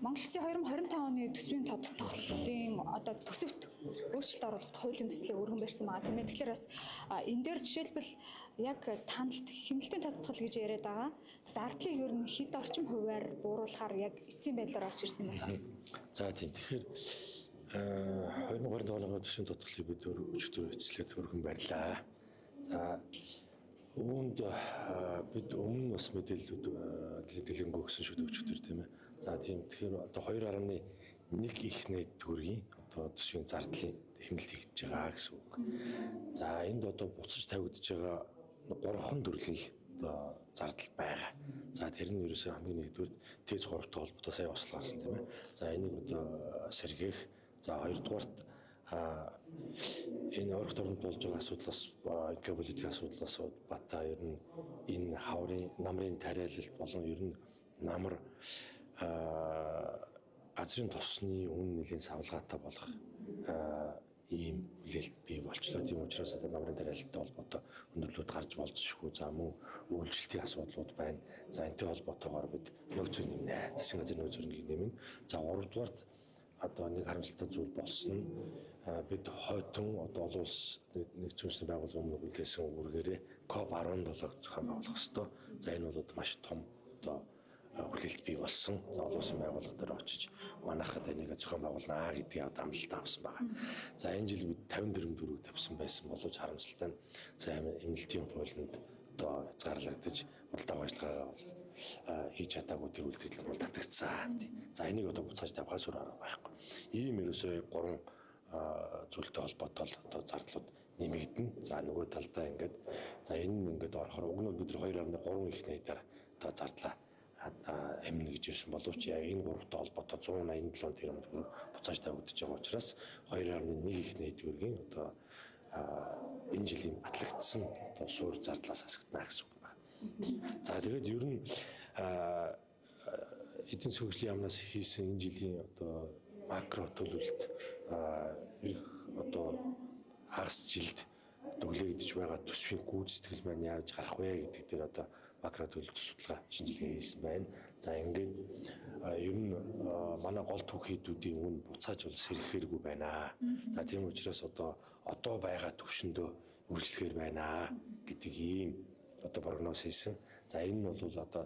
Монгол Улсын 2025 оны төсвийн тодтголын одоо төсөвт өөрчлөлт оруулах хуулийн төслийг өргөн барьсан байгаа, тийм ээ. Тэгэхээр бас энэ дээр жишээлбэл яг таналт хэмнэлтийн тодтгол гэж яриад байгаа. Зардлыг ер нь хэд орчим хувиар бууруулахаар яг эцсийн байдлаар орж ирсэн юм байна. За тийм. Тэгэхээр 2025 оны төсвийн тодтголыг бид өчигдөр эцэслээд өргөн барьлаа. За үүнд бид өмнө бас мэдээллүүд дэлгэрэнгүй өгсөн шүү дээ өчигдөр, тийм ээ. За тийм. Тэгэхээр одоо 2.1 их найд төгрөгийн одоо төсвийн зардлын хэмнэлт хийж байгаа гэсэн үг. За энд одоо буцаж тавигдж байгаа гурван төрлийн одоо зардал байгаа. За тэр нь ерөөсөө хамгийн нэгдүгээр ТЭЦ 3-тай холбоотой сая осол гарсан, тийм ээ. За энийг одоо сэргээх. За хоёрдугаарт энэ ойрхон дорнод болж байгаа асуудлаас, геополитикийн асуудлаас бата ер нь энэ хаврын намрын тариалалт болон ер нь намар газрын тосны үн нэлийн савлгаатай болох ийм хүлээлт бий болчлоо. Тийм учраас одоо намрын тариалалтай холбоотой өндөрлүүд гарч болзошгүй. За мөн үйлчлэлтийн асуудлууд байна. За энэтэй холбоотойгоор бид нөөцөө нэмнэ. Засгийн газрын нөөц хөрөнгийг нэмнэ. За гуравдугаарт одоо нэг харамсалтай зүйл болсон нь бид хойтон одоо олон улс нэгдсэн үндэсний байгууллагын өмнө хүлээсэн үүргээрээ COP17 зохион байгуулах ёстой. За энэ бол одоо маш том одоо хүлээлт бий болсон. За олон улсын байгууллага дээр очиж манайхад энийг зохион байгуулнаа гэдгийг одоо амлалт авсан байгаа. За энэ жил бид 54 төгрөг тавьсан байсан боловч харамсалтай нь за эмнэлтийн хуулинд одоо хязгаарлагдаж худалдаа ажиллагаагаа бол хийж чадаагүй тэр үйлдэл нь бол татагдсан. За энийг одоо буцааж тавихаас өөр арга байхгүй. Ийм ерөөсөө гурван зүйлтэй холбоотой л одоо зардлууд нэмэгдэнэ. За нөгөө талдаа ингээд за энэ нь ингээд орохоор уг нь бид 2.3 их найдаар одоо зардлаа амина гэж ирсэн боловч яг энэ гуравтай холбоотой 187 тэрбум төгрөг буцааж тавигдаж байгаа учраас 2.1 их найд төгрөгийн одоо энэ жилийн батлагдсан одоо суур зардлаас хасагдана гэсэн үг байна. За тэгээд ер нь эдийн засгийн хөгжлийн яамнаас хийсэн энэ жилийн одоо макро төлөвлөлт ирэх одоо хагас жилд хүлээгдэж байгаа төсвийн гүйцэтгэл маань яаж гарах вэ гэдэг дээр одоо макро төлөвлөлт судалгаа шинжилгээ хийсэн байна. За ингээд ер нь манай гол түүхийдүүдийн үн буцааж бол сэргэхэргүй байна. За тийм учраас одоо байгаа төвшөндөө үргэлжлэхээр байна гэдэг ийм одоо прогноз хийсэн. За энэ нь бол одоо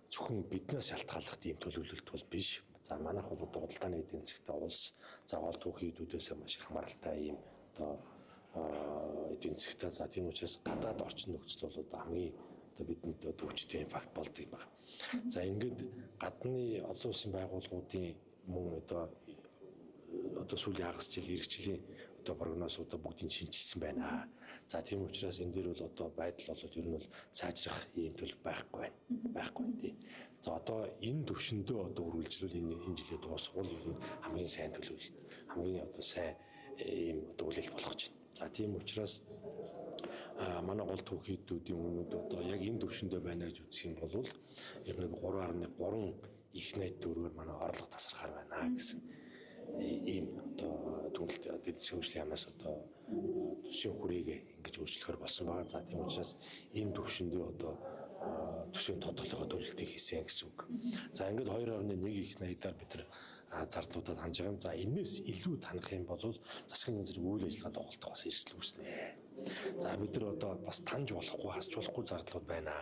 зөвхөн биднээс шалтгааллах тийм төлөвлөлт бол биш. За манайх бол одоо худалдааны эдийн засгтай улс, за гол түүхийдүүдээс маш их хамааралтай ийм одоо эдийн засгтай. За тийм учраас гадаад орчин нөхцөл бол одоо хамгийн одоо бидэнд одоо хүчтэй факт болдог юм байна. За ингээд гадны олон улсын байгууллагуудын мөн одоо сүүлийн хагас жил, ирэх жилийн одоо прогнозуудаа бүгдийг шинэчилсэн байна. За тийм учраас энэ дээр бол одоо байдал бол ер нь бол цаажрах ийм төлөв байхгүй байна. Байхгүй байна тий. За одоо энэ төвшөндөө одоо үргэлжлүүл энэ жилээ дуусгавал ер нь хамгийн сайн төлөвлөлт, хамгийн одоо сайн ийм одоо хүлээлт болох гэж байна. За тийм учраас манай гол түүхийдүүдийн үнүүд одоо яг энэ төвшөндөө байна гэж үзэх юм бол ер нь 3.3 их найд төгрөгөөр манай орлого тасархаар байна гэсэн ийм одоо дүгнэлт эдийн засгийн хөгжлийн яамнаас одоо төсвийн хүрээгээ ингэж өөрчлөхөр болсон байгаа. За тийм учраас энэ төвшөндөө одоо төсвийн тодорхойлоход төлөвлөлтийг хийсэн гэсэн үг. За ингээд 2.1 их найдаар бид нар зардлуудад ханж байгаа юм. За энээс илүү танах юм бол засгийн газрын үйл ажиллагаа доголдох бас эрсдэл үүснэ. За бид нар одоо бас таньж болохгүй, хасч болохгүй зардлууд байна.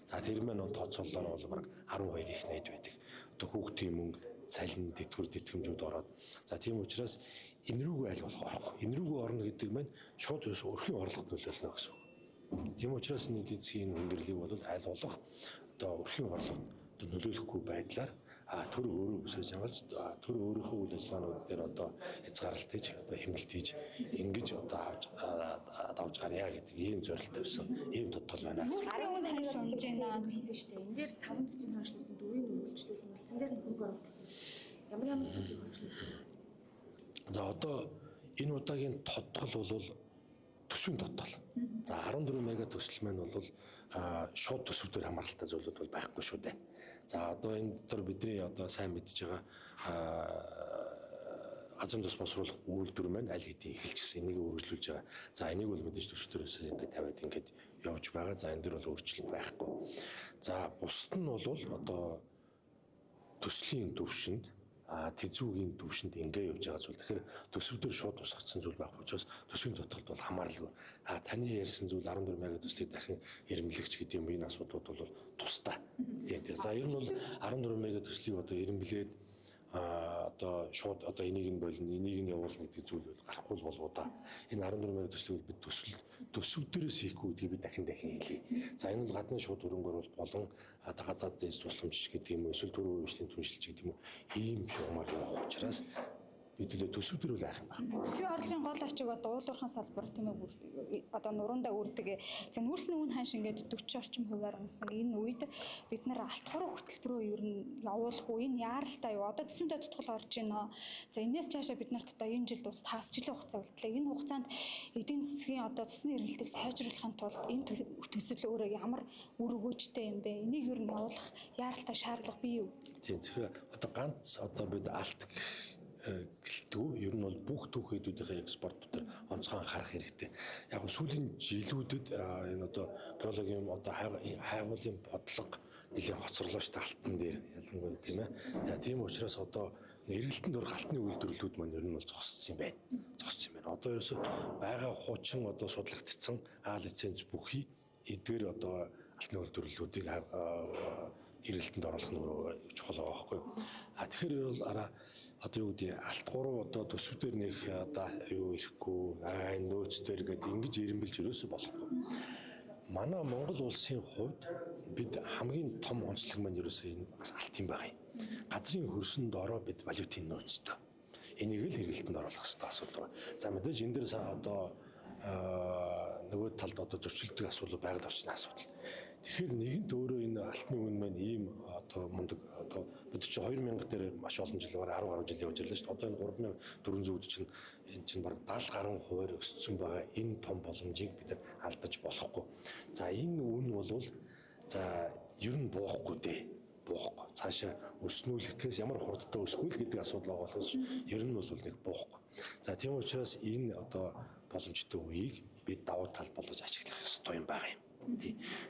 За тэр маань бол тооцоололоор бол бараг 12 их найд байдаг. Одоо хүүхдийн мөнгө, цалин, тэтгэвэр, тэтгэмжүүд ороод. За тийм учраас энэ рүүгээ аль болох орохгүй. Энэ рүүгээ орно гэдэг маань шууд ерөөсөө өрхийн орлогод нөлөөлнө гэсэн үг. Тийм учраас энэ эдийн засгийн хүндрэлийг бол аль болох одоо өрхийн орлогод нөлөөлөхгүй байдлаар төр өөрөө өсөж хамгаалж, төр өөрийнхөө үйл ажиллагаанууд дээр одоо хязгаарлалт хийж, одоо хэмнэлт хийж ингэж одоо авч давж гарья гэдэг ийм зорилт тавьсан ийм тодтол байна. Нүүрсний үн ханш унж байна гэсэн шүү дээ. Энэ дээр 5 төсвийн хойшлуулсан, 4-ийг үргэлжлүүлсэн, үлдсэн дээр нь хөрөнгө оруулалт хийсэн. Ямар ямар төсвийг хойшлуулсан? За одоо энэ удаагийн тодтол бол төсвийн тодтол. За 14 мега төсөл маань бол шууд төсөвдөр хамааралтай зүйлүүд бол байхгүй шүү дээ. За одоо энэ дотор бидний одоо сайн мэдж байгаа газрын тус босруулах үйлдвэр маань аль хэдийн эхэлчихсэн. Энийг үргэлжлүүлж байгаа. За энийг бол мэдээж төсвөрөөс ингээд тавиад ингээд явж байгаа. За энэ дэр бол өөрчлөлт байхгүй. За бусд нь бол одоо төслийн төвшөнд тэзүүгийн төвшөнд ингээ явж байгаа зүйл. Тэгэхээр төсөв дээр шууд тусгацсан зүйл байх учраас төсвийн тодтолд бол хамааралгүй. Таны ярьсан зүйл 14 мега төслийг дахин эрэмблэгч гэдэг юм, энэ асуудлууд бол тусдаа. Тийм. За ер нь бол 14 мега төслийг одоо эрэмблээд одоо шууд одоо энийг нь болно, энийг нь явуулна гэдэг зүйл бол гарахгүй л болов да. Энэ 14 мега төслийг бид төсөв дээрээс хийхгүй гэдгийг би дахин хэлье. За энэ бол гадны шууд хөрөнгө оруулалт болон одоо гадаад тусламж гэдэг юм уу, эсвэл төрийн үйлчлэлийн түншлэлч гэдэг юм уу, ийм шугамар явах учраас бид үлээ төсөв дээр үл айх юм байна. Төсвийн орлогын гол ачиг одоо уулуурхан салбар, тийм ээ, одоо нуруундаа үрдэг. За нүүрсний үн ханш ингээд 40 орчим хувиар унсан. Энэ үед бид нар алт хоруу хөтөлбөрөө ер нь явуулах уу? Энэ яаралтай юу? Одоо төсвийн тодтгол орж байна. За энэс цаашаа бид нарт одоо энэ жилд бас 5 жилийн хугацаа үлдлээ. Энэ хугацаанд эдийн засгийн одоо цусны эргэлтийг сайжруулахын тулд энэ төсөл өөрөө ямар үр өгөөжтэй юм бэ? Энийг ер нь явуулах яаралтай шаардлага бий юу? Тийм, тэгэхээр одоо ганц одоо бид алт гэлтгүү ер нь бол бүх түүхийдүүдийн экспорт дээр онцгой анхаарах хэрэгтэй. Яг сүүлийн жилүүдэд энэ одоо геологийн одоо хайгуулын бодлого нэлээд хоцорлоо шүү дээ алтан дээр ялангуяа, тийм ээ. Тийм учраас одоо эргэлтэнд орох алтны үйлдвэрлэлүүд маань ер нь бол зогссон юм байна. Зогссон юм байна. Одоо ерөөсө байгаа хуучин одоо судлагдсан А лиценз бүхий эдгээр одоо алтны үйлдвэрлэлүүдийг эргэлтэнд оруулах нь өөрөө чухал байгаа байхгүй юу. А тэгэхээр бол араа одоо юу гэдэг алт гурав одоо төсвдөр нэг одоо юу ирэхгүй ай нөөц дээр гэдэг ингэж эренбэлж ерөөсө болохгүй. Манай Монгол улсын хувьд бид хамгийн том онцлог маань ерөөсөө энэ бас алт юм байгаа юм. Газрын хөрсөн дороо бид валютын нөөцтэй. Энийг л хэрэглэлтэнд оруулах хэрэгтэй асуудал байна. За мэдээж энэ дэр одоо нөгөө талд одоо зөрчилдөг асуудал, байгаль орчны асуудал. Тэгэхээр нэгэнт өөрөө энэ алтны үн маань ийм одоо мундаг одоо бид чинь 2000 дээр маш олон жил бараг 10 гаруй жил явж ирлээ шүү дээ. Одоо энэ 3400 чинь энэ чинь бараг 70 гаруй хувиар өссөн байгаа энэ том боломжийг бид нар алдаж болохгүй. За энэ үн бол за ер нь буухгүй дээ. Буухгүй. Цаашаа өснүүлэхээс ямар хурдтай өсөх вэ гэдэг асуудал байгаа болохоос ер нь бол нэг буухгүй. За тийм учраас энэ одоо боломжтой үеийг бид давуу тал болгож ашиглах ёстой юм байгаа юм.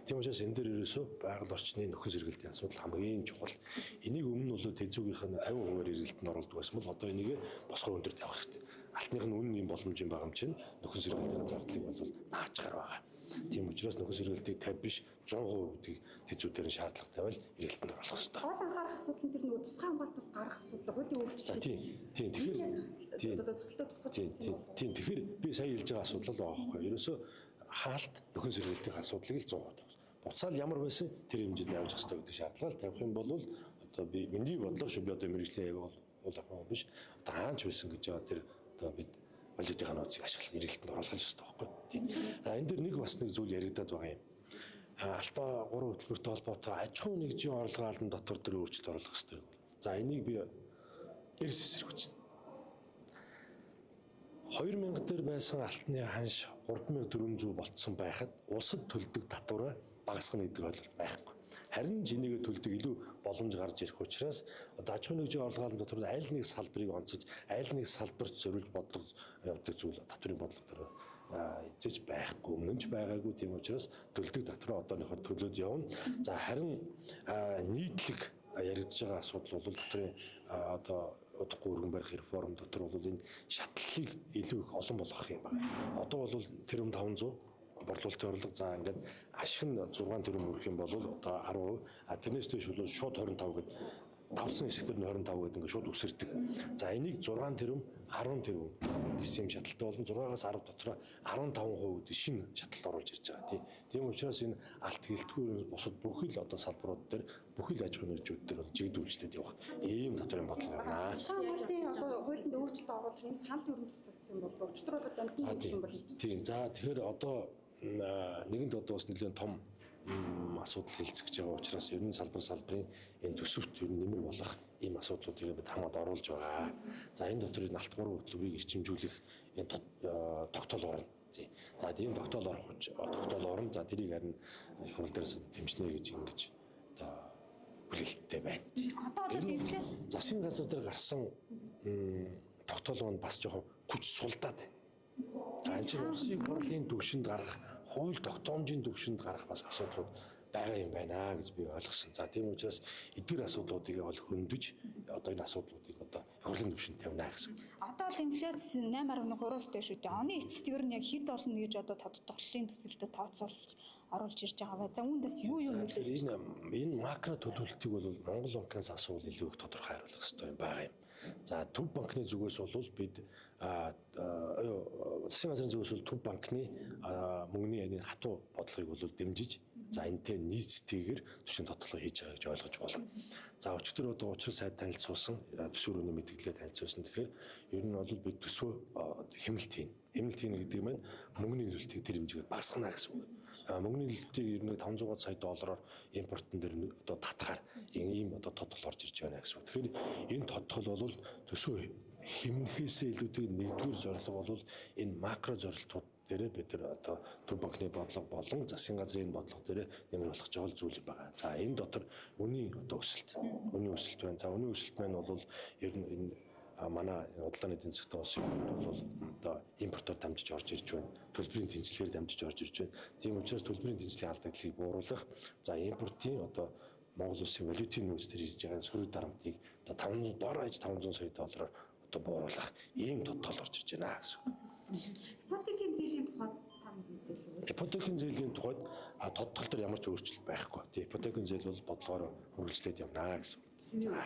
Тийм учраас энэ дээр ерөөсөө байгаль орчны нөхөн сэргэлтийн асуудал хамгийн чухал. Энийг өмнө нь бол тэзүүгийнх нь 50% эргэлтэнд оруулдаг байсан бол одоо энийг босгоор өндөр тавих хэрэгтэй. Алтных нь үнэн юм боломж юм байгаа юм чинь нөхөн сэргэлтийн зардлыг бол наачгаар байгаа. Тийм учраас нөхөн сэргэлтийг 50 биш 100% гэдгийг тэзүүдээр нь шаардлага тавиал эргэлтэнд оруулах хэрэгтэй. Гол анхаарах асуудал нь тэр нөгөө тусгай хамгаалтаас гарах асуудал, хуулийн өөрчлөлт. Тийм. Тэгэхээр одоо төсөлтөд тусгаж тийм. Тэгэхээр би сая хэлж байгаа асуудал л байгаа байхгүй юу? Ерөөсөө хаалт нөхөн сэргэлтийн асуудлыг л 100%. Буцаал ямар байсан тэр хэмжээнд явуулах хэрэгтэй гэдэг шаардлага тавих юм бол одоо би миний бодлоор шүү, би одоо мэргэжлийн яг бол хүн биш. Одоо хаанч байсан гэж байгаа тэр одоо бид валютын нөөцийг ашиглах эргэлтэнд оруулах ёстой байхгүй. Тийм. За энэ дэр нэг бас нэг зүйл яригадаад байгаа юм. Алтаа гурван хөтөлбөртэй холбоотой аж ахуйн нэгжийн орлогын албан дотор дээр өөрчлөлт оруулах ёстой. За энийг би эрс эсэргүүцнэ. 2000 дээр байсан алтны ханш 3400 болцсон байхад улсад төлдөг татвараа багасгах гэдэг ойлголт байхгүй. Харин ч энийгээ төлдөг илүү боломж гарч ирэх учраас одоо аж ахуйн нэгжийн орлогын албан дотор аль нэг салбарыг онцож, аль нэг салбарт зориулж бодлого явдаг зүйл татврын бодлого дээр эзэж байхгүй, өмнө нь ч байгаагүй. Тийм учраас төлдөг татвараа одооныхоор төлөөд явна. За харин нийтлэг яригдж байгаа асуудал бол татврын одоо удахгүй өргөн барих реформ дотор бол энэ шатлалыг илүү их олон болгох юм байна. Одоо бол тэрбум 500 борлуулалтын орлого, за ингээд ашиг нь 6 тэрбум хүрэх юм бол одоо 10%, а тэрнээс дээш бол шууд 25 гээд давсан хэсэгтэр нь 25 гээд ингээд шууд өсөрдөг. За энийг 6 тэрбум 10 тэрбум гэсэн юм шатлалтай болон 6-аас 10 дотроо 15% гэдэг шинэ шатлалт оруулж ирж байгаа тий. Тийм учраас энэ алт гэлтгүй бусад бүхэл одоо салбарууд дээр бүхэл аж ахуйн нэгжүүд дээр бол жигдүүлжлээд явах ийм татврын бодлого байна. Тусгай одоо хуулинд өөрчлөлт оруулах энэ санал ер нь тусагдсан болов. Өчтөр бол дамтны юм бол. Тийм. За тэгэхээр одоо нэгэнт одоо бас нэлээд том асуудал хэлцэж байгаа учраас ер нь салбарын энэ төсөвт ер нь нэмэр болох ийм асуудлуудыг бид хамаад оруулж байгаа. За энэ дотор энэ алт гурван хөтөлбөрийг эрчимжүүлэх энэ тогтоол орно. За тийм тогтоол орох тогтоол орно. За тэрийг харин их хурл дээрээс дэмжнэ гэж ингэж одоо хүлээлттэй байна. Одоо бол эвлэл засгийн газар дээр гарсан тогтоол нь бас жоохон хүч сулдаад байна. За энэ чинь улсын хурлын түвшинд гарах, хууль тогтоомжийн түвшинд гарах бас асуудлууд байгаа юм байна гэж би ойлгосон. За тийм учраас эдгээр асуудлуудыг бол хөндөж одоо энэ асуудлуудыг одоо Хурлын түвшинд тавина гэсэн. Одоо л инфляц 8.3% шүү дээ. Оны эцэст ер нь яг хэд болно гэж одоо тодтголын төсөлтөд тооцоолж оруулж ирж байгаа бай. За үүнд бас юу юу нөлөөлж энэ макро төлөвлөлтийг бол Монгол банкнаас асуувал илүү их тодорхой хариулах хэрэгтэй юм байгаа юм. За Төв банкны зүгээс бол бид засгийн газрын зүгээс бол Төв банкны мөнгөний энэ хатуу бодлогыг бол дэмжиж, за энэтэй нийцтэйгээр төсвийн тодтолгоо хийж байгаа гэж ойлгож байна. За өчигдөр одоо учрал сайд танилцуулсан, төсвөр өнөө мэдээлэлээ танилцуулсан. Тэгэхээр ер нь бол бид төсвөө хэмнэлт хийнэ. Хэмнэлт хийнэ гэдэг маань мөнгөний нөлөөлтийг тэр хэмжээгээр багасгана гэсэн үг. Мөнгөний нөлөөлтийг ер нь 500 сая доллараар импортын дээр одоо татахаар ийм одоо тодтол орж ирж байна гэсэн үг. Тэгэхээр энэ тодтол бол төсвөө хэмнэхээсээ илүүтэйгээр нэгдүгээр зорилго бол энэ макро зорилтууд дээрээ бид нар одоо Төв банкны бодлого болон засгийн газрын энэ бодлого дээрээ нэмэр болох жол зүйл байгаа. За энэ дотор үнийн одоо өсөлт, үнийн өсөлт байна. За үнийн өсөлт маань бол ер нь энэ манай худалдааны эдийн засгт улсын хувьд бол одоо импортоор дамжиж орж ирж байна. Төлбөрийн тэнцлэгээр дамжиж орж ирж байна. Тийм учраас төлбөрийн тэнцлийн алдагдлыг бууруулах, за импортын одоо Монгол улсын валютын нөөц дээр ирж байгаа сөрөг дарамтыг одоо 500 дор хаяж 500 сая доллараар одоо бууруулах ийм тодтол орж ирж байна гэсэн үг. Ипотекийн зээлийн тухайд та мэдээлэл өгөөч. Ипотекийн зээлийн тухайд тодтол дээр ямар ч өөрчлөлт байхгүй. Тийм, ипотекийн зээл бол бодлогоор үргэлжлээд явна гэсэн үг. За.